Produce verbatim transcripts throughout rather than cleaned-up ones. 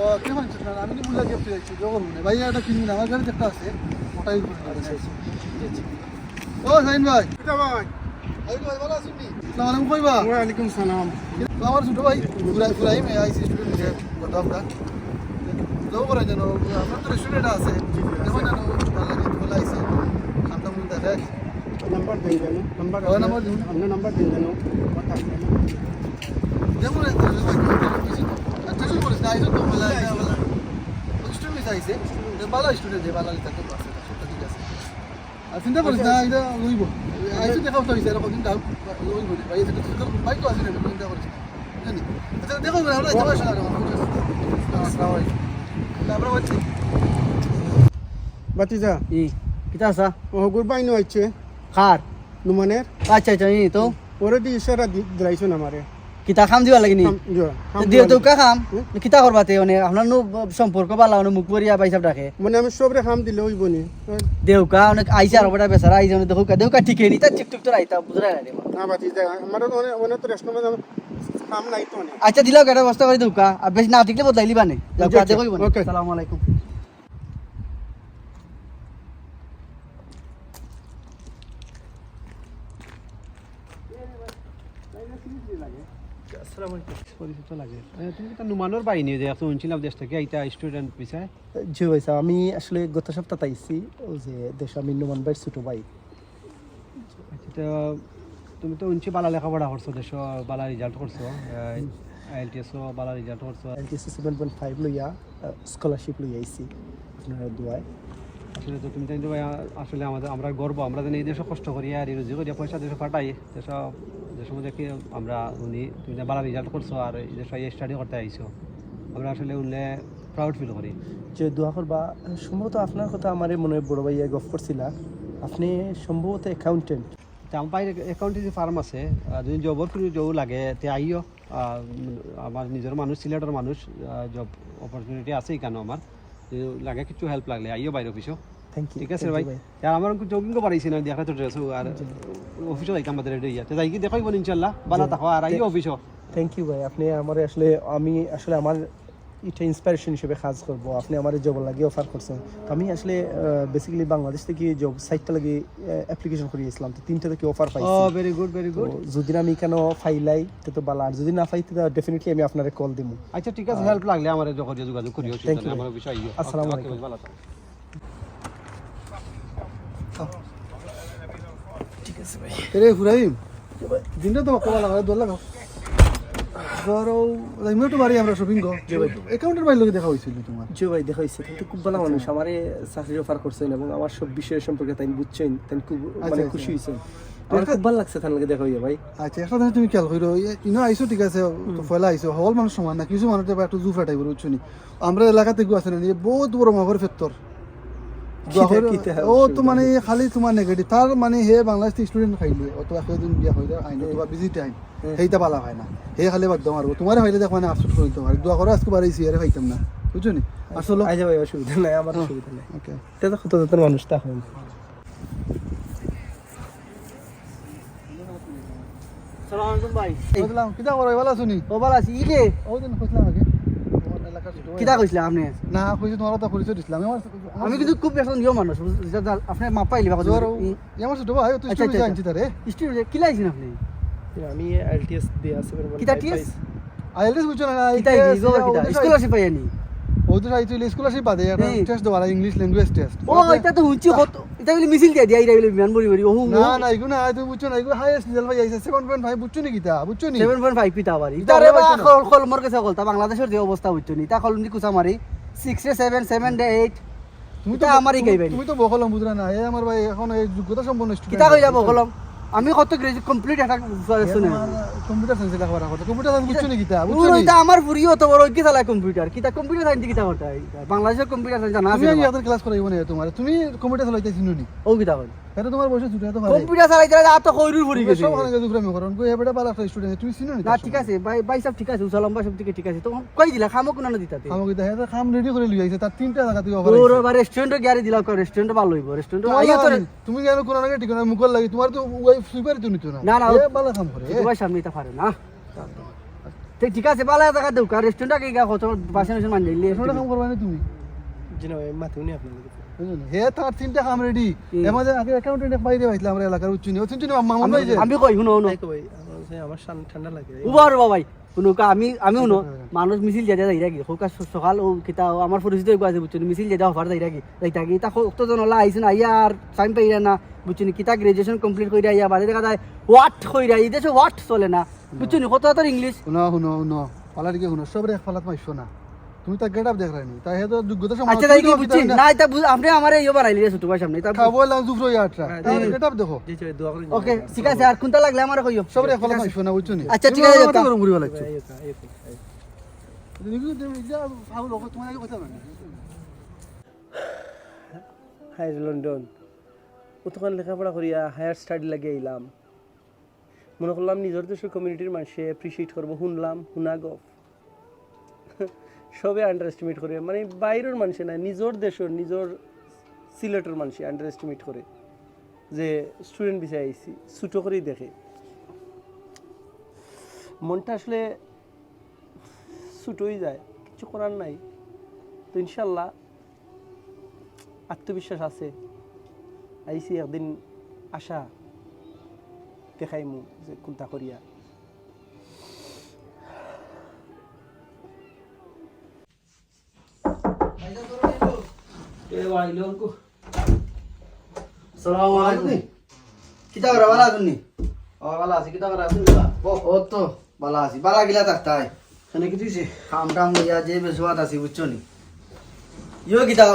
ও, কে ফোন করছিস? না, আমি তো ভুলে গেছি, একটু জোগাড় করবো না। ভাই, একটা কিনবি না, আমার গাড়ি একটা আছে, ওটাই করে দেবেন। আচ্ছা, আচ্ছা। জি, জি। ও, জাহিন ভাই। কিতা ভাই? জাহিন ভাই, ভালা আছইন নি? আসসালামু আলাইকুম, কই বা? ওয়ালাইকুম সালাম। তো আমার ছোট ভাই, ফুরা-, ফুরাইম, এ, আইসি স্টুডেন্ট হিসেবে, গত হপ্তা। তো করে যেন, আপনার তো রেস্টুরেন্ট আছে। জি, জি, আছে। দেখো না, ভালা লাগে, ভালা আইসে। খামটা মনে দেখে। নাম্বার দেন যেন, নাম্বার ও, আপনার, নাম্বার দিন। আপনার নাম্বার দেন যেন। দেখুন, এই তো, এই তো, এই তো, এই তো, আচ্ছা, শুরু করিস না, এই তো, ভালা, ভালা। স্টুডেন্ট আইসে, ভালা স্টুডেন্ট, ভালা লিখা তো আছে, সবটা ঠিক আছে। আর চিন্তা করিস না, এটা লইব। আইসে দেখা তো হইছে, এরকম দিন ডাউট লইব রে। ভাই, এটা তো, ভাই তো আছে না, চিন্তা করিস না। বুঝলি? আচ্ছা, দেখো, আমরা যাওয়া আসা লাগে, আমার ফোন আছে। আসসালামু আলাইকুম। আমরা হচ্ছে ভাতিজা। ই, কিতা আছা? ও, হগুর বাইনও আইছে। কার? নুমানের। আচ্ছা, আচ্ছা, ই তো। ওরে দি ইশারা দি-, দিলাইছইন আমারে। কিতা কাম দিবার লাগি নি? কাম, জি, কাম তো দিও দিবার তো লাগি। কা কাম? হুম? কিতা করবা তে, মানে, আপনার নু সম্পর্ক ভালা, মানে, মুখ ভরিয়া ভাই সাহেব ডাকে। মানে, আমি সবরে কাম দিলে অইব নি? দেউকা, অনেক আইছে আর বেটা বেচারা আইছে, অনেক দেউকা, দেউকা ঠিক হয়নি, তার টিকটক তো রাইতা, বুঝরা না রে। না, বাতি দে, আমার তো অনেক, অনেক তো রেশন মানে কাম নাই তো অনেক। আচ্ছা, দিলাও, একটা ব্যবস্থা করে দেউকা, আর বেশ না টিকলে বদলাইলি বানে। জি, জি, দেখো, ওকে। আসসালামু আলাইকুম। আসসালামু আলাইকুম। পরিচিত লাগে। এ, তুমি তো নুমানর বাই নি, যে এখন শুনছিলাম দেশ থাকি আইতা স্টুডেন্ট ভিসায়। জি ভাই সাহেব, আমি আসলে গত সপ্তাহে আইছি, ওই যে দেশ আমি নুমান ভাইর ছোট ভাই। আচ্ছা, তো তুমি তো হুনছি ভালা লেখাপড়া করছো, দেশো ভালা রেজাল্ট করছো, আইএলটিএসও ভালা রেজাল্ট করছো। আইএলটিএস সেভেন পয়েন্ট ফাইভ লইয়া, আহ, স্কলারশিপ লইয়া আইছি আপনার দোয়ায়। আসলে তো তুমি তো ভাই, আসলে আমাদের, আমরা গর্ব, আমরা যেন এই দেশো কষ্ট করিয়া আর এই রুজি করিয়া পয়সা দেশো পাঠাই, দেশো, দেশর মধ্যে কি আমরা উনি, তুমি যে ভালা রেজাল্ট করছো আর এই দেশো স্টাডি করতে আইছো, আমরা আসলে উনলে প্রাউড ফিল করি। যে দোয়া করবা, সম্ভবত আপনার কথা আমার মনে হয় বড় ভাইয়া গফ করছিলা, আপনি সম্ভবত অ্যাকাউন্টেন্ট। তে আমার ভাইর অ্যাকাউন্টেন্সি ফার্ম আছে, আহ, যদি জবর কোনো জব লাগে, তে আইও। আহ, আমার নিজর মানুষ, সিলেটর মানুষ, আহ, জব অপরচুনিটি আছে এখানে আমার। যদি লাগে কিছু হেল্প লাগলে, আইও ভাইর অফিসো। থ্যাংক ইউ, ঠিক আছে থ্যাংক ইউ ভাই। ভাই। আর আমার জগিং কো পারাইছি না, দেখা তো ড্রেস আর জি। অফিসো যাইতাম বাদে রেডি হইয়া। তে যাই কি দেখাইব ইনশাআল্লাহ, ভালা জি। থাকো আর আইও থ্যাংক অফিসো। থ্যাংক ইউ ভাই, আপনি আমারে আসলে, আমি আসলে আমার এটা ইন্সপিরেশন হিসেবে কাজ করবো। আপনি আমার এই জব লাগি অফার করছেন। তো আমি আসলে, আহ, বেসিক্যালি বাংলাদেশ থাকি জব সাইটটা লাগি, আহ, অ্যাপ্লিকেশন করিয়েছিলাম, তো তিনটা থাকি অফার পাইছি। ও, ভেরি গুড, ভেরি তো গুড। যদি আমি এখানে ফাইলাই, তে তো ভালা, আর যদি না পাই, তে ডেফিনেটলি আমি আপনারে কল দিমু। আচ্ছা, ঠিক আছে, আহ, হেল্প লাগলে আমার যোগাযোগ, যোগাযোগ করিও, থ্যাংক ইউ আমার ভাই। বিষয় ইয়ে। আসসালামু ওকে, ওকে, আলাইকুম। ভালা থাকো। ঠিক আছে ভাই। এরে ফুরাইম, দিনটা তো বাক্কা ভালা, ভাই, দোলা খাও। ধরো, যাইমু একটু বাড়ি আমরা শপিং কো। জি ভাই। অ্যাকাউন্টেন্ট ভাইর লগে দেখা হইছিল তোমার? জি ভাই, দেখা হইছে। তাইন তো খুব ভালা আচ্ছা। মানুষ। আমারে চাকরির অফার করছেন এবং আমার সব বিষয় সম্পর্কে তাইন বুঝছেন, তাইন খুব, আচ্ছা, মানে, আচ্ছা। খুশি হইছেন। আমার একটা খুব ভালা লাগছে তার লগে দেখা হইয়া ভাই। আচ্ছা, একটা জিনিস তুমি খেয়াল করো, ইনো আইছো ঠিক আছে, তো হুম। পয়লা আইছো, হকল মানুষ সমান না, কিছু মানুষ তো একটু জুফরা টাইপের, বুঝছো নি? আমরা এলাকাত আছে না, বহুত বড় মাপর ফেত্তর। কিতা, কিতা ও তো মানে খালি তোমার নেগেটিভ। তার মানে হে বাংলাদেশ স্টুডেন্ট খাইলে, অথবা কেউ দিন বিয়া হইলে আইন, হুম। অথবা ভিজিট আইন, হুম। হেইটা ভালা হয় না। হে খালি বাদ মারবো। তোমারে হইলে দেখো মানে আফসোস করি তোমার। দোয়া করো আজকে বাড়ি সিয়ারে খাইতাম না। বুঝছো নি? আসলে আচ্ছা ভাই, অসুবিধা নাই, আমার হ্যাঁ। অসুবিধা নাই। ওকে। এটা তো কত জাতের মানুষ তা হয়। সালাম আলাইকুম ভাই। এই। বুঝলাম, কিতা করো, ভালা আছো নি? ও, ভালা আছি। ই কে? ও দিন কইছিলাম আগে। তোমার এলাকার ছোট ভাই। কিতা কইছিলা আপনি? না, কইছি তোমার তো পরিচয় দিছিলাম। আমার আমি কিন্তু খুব এখন ইয়ো মানুষ, বুঝ-, যা-, যা-, আপনি মাপ পাইলি বাবা, জোর ও, ই- ই আমার ছোট ভাই, ও তো আচ্ছা, স্টুডেন্ট আচ্ছা, আনছি তারে। স্টুডেন্ট, কিলা আইছেন আপনি? আমি আইএলটিএস দিয়া আছে, মানে কিতা ভাই টিএস? পাইছি। আইএলটিএস বুঝছো না, না, কিতা আইটিএস, ইগো বা কিতা? ওদের স্কলারশিপ পাইয়া নি? ওদের আইটিএস স্কলারশিপ বাদে, একটা হুম। টেস্ট দেওয়া, ইংলিশ ল্যাঙ্গুয়েজ টেস্ট। ও, ওদের এটা তো হুনছি কত, এটা বলে মিছিল দিয়া দিয়া, এটা বলে বিমান বড়ি বড়ি, ওহু, না, ওহু। না, এগুলো না, তুমি বুঝছো না, এগুলো হাইয়েস্ট রেজাল্ট পাই আইছে, সেভেন পয়েন্ট ফাইভ, বুঝছো নি কিতা? বুঝছো নি? সেভেন পয়েন্ট ফাইভ কিতা আবার? এটা ইতারে আমরা বা পাইছি না। কল, কল মোর কাছে কল, তা বাংলাদেশের যে অবস্থা বুঝছো নি? তা কল নি কুচা মারি, সিক্স রে সেভেন, সেভেন রে এইট। তুমি তো ইতা ব-, আমারই তুমি, গাইবাই নি। তুমি তো বকলম বুঝরা না, এ আমার ভাই এখন এই যোগ্যতা সম্পন্ন স্টুডেন্ট। কিতা কইলা বকলম? আমি কত গ্রাজুয়েট কমপ্লিট একটা এ শুনে। তোমার কম্পিউটার সায়েন্স লেখাপড়া করতে, কম্পিউটার সায়েন্স বুঝছো নি কিতা? বুঝছো ও, নি? ইতা আমার ফুরিও তো বড় কি চালায় কম্পিউটার, কিতা কম্পিউটার সায়েন্স কিতা করতে হয়? বাংলাদেশের কম্পিউটার সায়েন্স জানা আছে তুমি না? আগে ক্লাস করাইবো না তোমার, তুমি কম্পিউটার চালাইতে চিনো নি? ও কিতা কয়? এটা তোমার বয়সে ছুটি হতো পারে। কম্পিউটার চালাইতে চালাইতে আর তো কইরুর ফুরি তুমি গেছে। সব ওখানে গেছে, তুমি করে। কই, এ বেটা ভালো একটা স্টুডেন্ট, তুমি চিনো নি না, তার ঠিক সম্বন্ধে? আছে, ভাই, ভাই সাহেব, ঠিক আছে, উসালাম ভাই সব দিকে ঠিক আছে। তো কই দিলা? খামো কোন না দিতা তে? খামো কিতা? হ্যাঁ, তো খাম রেডি করে লই আইছে, তার তিনটা জায়গা থেকে অফার ওর আইছে। আবার রেস্টুরেন্টও গিয়ে দিলা, কয় রেস্টুরেন্টও ভালো হইব, রেস্টুরেন্টও তোমার আইও তো লাগা রে-, নেই। তুমি কেন কোন আগে ঠিক না, মুখর লাগি, তোমার তো ওই সুইপারই তো নিত না। না, না, এ ও ভালো কাম করে, ছোট এ। ভাই সামনে এটা পারে না। এই ঠিক আছে, ভালা জাগা দেউক্কা, রেস্টুরেন্ট আগে গিয়া কত বাসন বাসন মানজাইলে। রেস্টুরেন্ট কাম করবা না তুমি? জি না ভাই, আমি মাতিও নি আপনার লগে। বুঝছো নি? হে তার তিনটা কাম রেডি। হুম। এর মাঝে আগে অ্যাকাউন্টেন্ট এক বাইরে পাইছিলাম আমরা এলাকার, বুঝছো নি? ও চিনছো নি? মামুন আমি ভাই যে? আমি কই, হুনো, হুনো। এই তো ভাই, আমার, আমার ঠান্ডা লাগে। উবা রে বাবা ভাই, হুনো কা, আমি আমি হুনো, মানুষ মিছিল যাইতা যাইরা গি, কউক্কা স-, সকাল ও কিতা, ও আমার পরিচিত কেউ আছে, বুঝছো নি? মিছিল যাইতা অফার যাইরা গি, যাইতা গি, তা কত জন ওলা আইছইন, আইয়া আর টাইম পাইরা না, বুঝছো নি? কিতা গ্রাজুয়েশন কমপ্লিট কইরা আইয়া বাদে দেখা যায় ওয়াট কইরা, এই দেশে ওয়াট চলে না, বুঝছো নি? কত তোর ইংলিশ? হুনো, হুনো, হুনো। পালার গিয়ে হুনো, সবরে এক পালাত মাইছো না। তুমি তার গেট আপ দেখরায় নি। তাই হে তো যোগ্যতা সমান। আচ্ছা, তাই কি বুঝছি? না, এটা বুঝ-, আপনি আমার ইয়ে বানাইলি রে, ছোট ভাই সামনে, এটা খাবো এলাম জুফরো ইয়াত্রা। হ্যাঁ, তার জি। গেট আপ দেখো। জি, জি, দোয়া করুন। ওকে, ঠিক আছে, আর কোনটা লাগলে আমারে কইও। সবরে এক পালাত মাইছো না, বুঝছো নি? আচ্ছা, ঠিক তুমি আছে, আমার যেতা। কথা গরম করিবা লাগছো। এই, এই, এই, এই। তুমি কিন্তু তুমি যা ভালো লোক, তোমার আগে কথা বলে। হাই রে লন্ডন, অতখান লেখাপড়া করিয়া হায়ার স্টাডি লাগি আইলাম। মনে করলাম নিজর দেশর কমিউনিটির মানষে অ্যাপ্রিশিয়েট করবো, হুনলাম, হুনা গফ। সবে আন্ডার এস্টিমেট করে, মানে বাইরর মানষে না, নিজর দেশর, নিজর সিলেটর মানষে আন্ডার এস্টিমেট করে যে স্টুডেন্ট ভিসায় আইছি, ছোটো করেই দেখে। মনটা আসলে ছোটো অই যায়, কিছু করার নাই। তো ইনশাল্লাহ আত্মবিশ্বাস আছে, আইছি একদিন আশা দেখাইমু যে কুনতা করিয়া। সালামু আলাইকুম। কিতা করা, ভালা আছইন নি? ও, ভালা আছি, কিতা করা আছইন নি? ও, ও তো ভালা আছি, ভালা কিলা থাকতায়। কেনে কিতা অইছে? কাম টাম লইয়া যে বেসুয়াত আছি, বুঝছো নি? ইয়ো কিতা,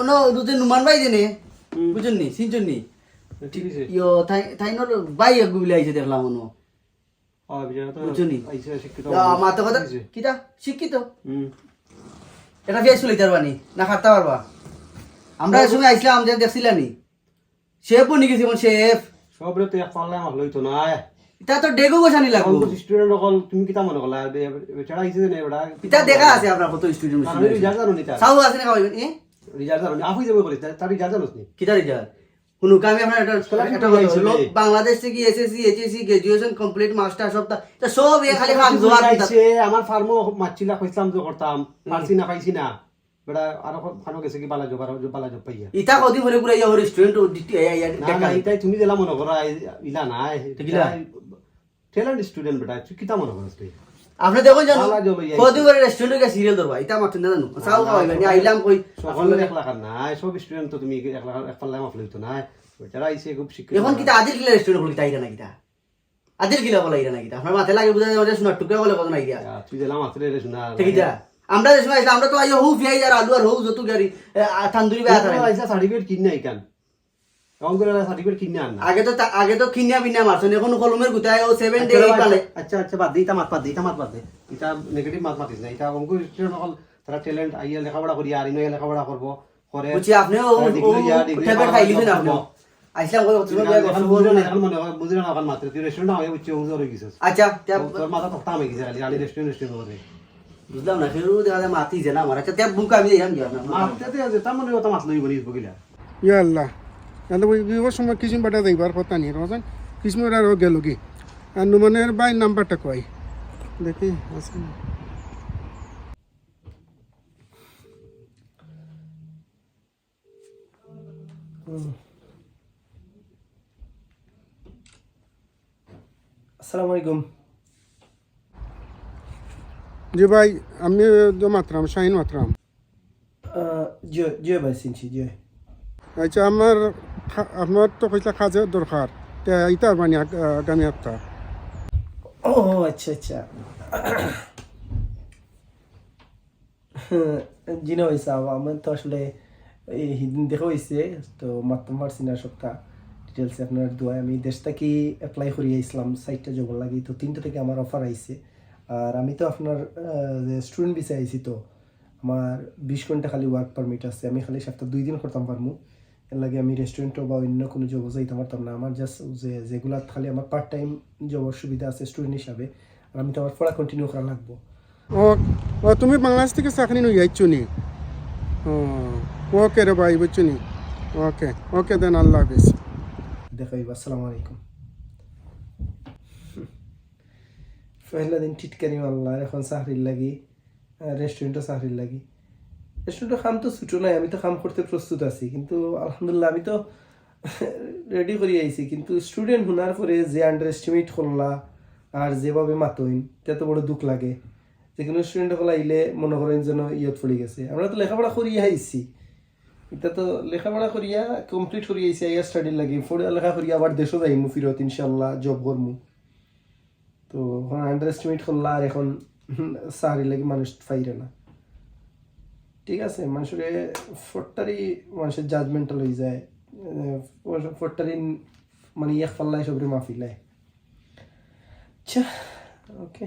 অনো দুতে নুমান ভাই যে নে, বুঝছইন নি, চিনছইন নি? ইয়ো, তাই, তাইনর ভাই এক গুবিলা আইছে দেখলাম অনো। বুঝছো নি? ইয়া, মাত কথা, কিতা? শিক্ষিত? এটা ফেস লইতার বানি, না খাটতা পারবা? আমরা এক সময় আইছলাম, যে দেখছিলা নি? শেফ বনি গেছি, এখন শেফ। সবরে তো এক পাল্লায় মাপলে অইতো না। ইতা তো ডেগু গোসানি লাগবো। স্টুডেন্ট অকল তুমি কিতা মনে করলা? বে-, বেচারা আইছে যে নাই বেটা। ইতা দেখা আছে আপনার কত স্টুডেন্ট? তার রেজাল্ট জানো নি তার? সাউ আছে না খাওয়াইবেন, এ? রেজাল্ট জানো নি? আফুই যাবো বলে, তার, তার রেজাল্ট জানো নি? কিতা রেজাল্ট? হুনো, আমি আপনার একটা, Scholarship একটা নিয়ে কথা আইছে বলি। রে। বাংলাদেশ থেকে SSC, HSC, graduation complete, master সব তা, তা সব এ খালি খান জোয়ার দিতা। আইছে, আমার ফার্মও মারছিলা, কইছিলাম যে করতাম, পারছি না, পাইছি না। বেটা আরো খানো গেছে কি বালা জব, আরো বালা জব পাইয়া। ইতা কদি বলে পুরা ইয়া রেস্টুরেন্ট ও ডিটি, এই, এই, না, না, ইতাই তুমি যেলা মনে করো, আই-, ইলা না, আই-, ঠিক ইলা? ট্যালেন্ট স্টুডেন্ট বেটা, তুই কিতা মনে করছ তুই? আপনি দেখুন জানো, বালা জব ইয়া কদি আইছে। বলে রেস্টুরেন্টে গিয়া সিরিয়াল ধরবা, ইতা মাত্র না জানো। চাও খাওয়াইবা, নি আইলাম কই? সকল এক লাখ না, আই সব স্টুডেন্ট তো তুমি এক লাখ, এক পাল্লায় মাপলে অইতো না। বেচারা আইছে খুব শিক্ষিত। এখন কিতা আদিল কিলা রেস্টুরেন্ট বলে কিতা আইরা না কিতা? আদিল কিলা বলে আইরা না কিতা? আপনার মাথায় লাগে বুঝা যায়, ওটা শোনা টুকরা বলে কথা নাই গিয়া। ইয়া, তুই যেলা মাত্র রে শোনা। ঠিক আছে? আমরা যে সময় আইলাম, আমরা তো আইয়া হউ পিয়াজ আর আলু আর হউ যত গাড়ি, এ, আ, তান্দুরি বা তুই তো আইসা সার্টিফিকেট কিনে আইকান। কম করে সার্টিফিকেট কিনে আন না। আগে তো তা-, আগে তো কিনিয়া বিনিয়া মারছইন, এখন কলমের গুতায় ও সেভেন ডে আচ্ছা, এই পালে। আচ্ছা, আচ্ছা, বাদ দে, ইতা মাত বাদ দে, ইতা মাত বাদ দে। ইতা নেগেটিভ মাত মাতিস না, ইতা অঙ্কুর স্টুডেন্ট অকল তারা ট্যালেন্ট আইয়া লেখাপড়া করিয়া আর ইনো লেখাপড়া করবো, করে বুঝছি, আপনিও ও, তারা ডিগ্রি ও, ইয়া, ও, ডিগ্রি ট্যাবলেট পাওয়া খাইলিছেন সম্ভব। আপনিও। আইসলাম কই, তুই তুমি না, বিয়া এখন করছো, বুঝলে বলবো না, না। এখন মনে হয় বুঝলে না, এখন মাত্র তুই রেস্টুরেন্ট হয়ে বুঝছি, উজোর হয়ে গেছিস। আচ্ছা, তে তোর, তোর মাথা তক্তা হয়ে গেছে খালি, খালি রেস্টুরেন্ট, রেস্টুরেন্ট করে। বুঝলাম না, কেউ দেখা যায় মাতি যে না আমার। আচ্ছা, তে বুক আমি যাইলাম কি আপনার? মারতে দে, যে তার মনে কথা মাত লইব নি বকিলা। ইয়া আল্লাহ, তাহলে ওই বিপদ সময় কিছু বেটা যাইবার কথা নেই, বুঝছেন? কিছু বেটা আরও গেল কি? আর নুমানের ভাই নাম্বারটা কই? দেখি, আছে না? আসসালামু আলাইকুম। জি ভাই, আমি তো মাতরাম, শাহিন মাতরাম। আহ, জি, জি ভাই, চিনছি, জি। আচ্ছা, আমার খা-, আমার তো কইসলা কাজের দরকার, তে ইতার মানে আগ-, আগামী হপ্তাহ। ও আচ্ছা, আচ্ছা। জি না ভাই সাহেব, আমি তো আসলে এই হিদিন দেখা হইছে, তো মাততাম পারছি না সবটা ডিটেলসে। আপনার দোয়ায় আমি দেশ থাকি অ্যাপ্লাই করি আইসলাম চাইরটা জবর লাগি, তো তিনটা থাকি আমার অফার আইছে। আর আমি তো আপনার, আহ, যে স্টুডেন্ট ভিসায় আইছি, তো আমার বিশ ঘন্টা খালি ওয়ার্ক পারমিট আছে, আমি খালি সপ্তাহ দুই দিন করতাম পারমু। এর লাগি আমি রেস্টুরেন্টও বা অন্য কোনো জবও যাইতাম পারতাম না। আমার জাস্ট যে, যেগুলাত খালি আমার পার্ট টাইম জবর সুবিধা আছে স্টুডেন্ট হিসাবে, আর আমি তো আমার পড়া কন্টিনিউ করা লাগবো। ও, ও, তুমি বাংলাদেশ থেকে চাকরি নিয়ে যাচ্ছ নি? ও, ওকে রে ভাই, বুঝছো নি? ওকে, ওকে দেন, আল্লাহ হাফিজ। দেখা হইব, আসসালামু আলাইকুম। পয়লা দিন টিটকারি মারলা, আর এখন চাকরির লাগি, রেস্টুরেন্টও চাকরির লাগি। রেস্টুরেন্টর কাম তো ছুটো নায়, আমি তো কাম করতে প্রস্তুত আছি, কিন্তু আলহামদুলিল্লাহ আমি তো রেডি করি আইছি, কিন্তু স্টুডেন্ট হুনার পরে যে আন্ডার এস্টিমেট করলা আর যেভাবে মাতইন, এটা তো বড় দুঃখ লাগে। যে কোনো স্টুডেন্ট হকল আইলে মনে করেন যেন ইয়ত পড়ি গেছে। আমরা তো লেখাপড়া করিয়া আইছি, এটা তো লেখাপড়া করিয়া কমপ্লিট করিয়া আইছি, আইয়া স্টাডির লাগি পড়ালেখা করিয়া আবার দেশও যাইমু ফিরত ইনশাল্লাহ, জব করমু। তো এখন আন্ডার এস্টিমেট করলা আর এখন চাকরির লাগি মানুষ পাইরে না। ঠিক আছে, মানুষরে ফট্টারি মানুষের জাজমেন্টাল হয়ে যায়। ফট্টারি মানে এক পাল্লায় সবরে মাফিলায়। আচ্ছা, ওকে।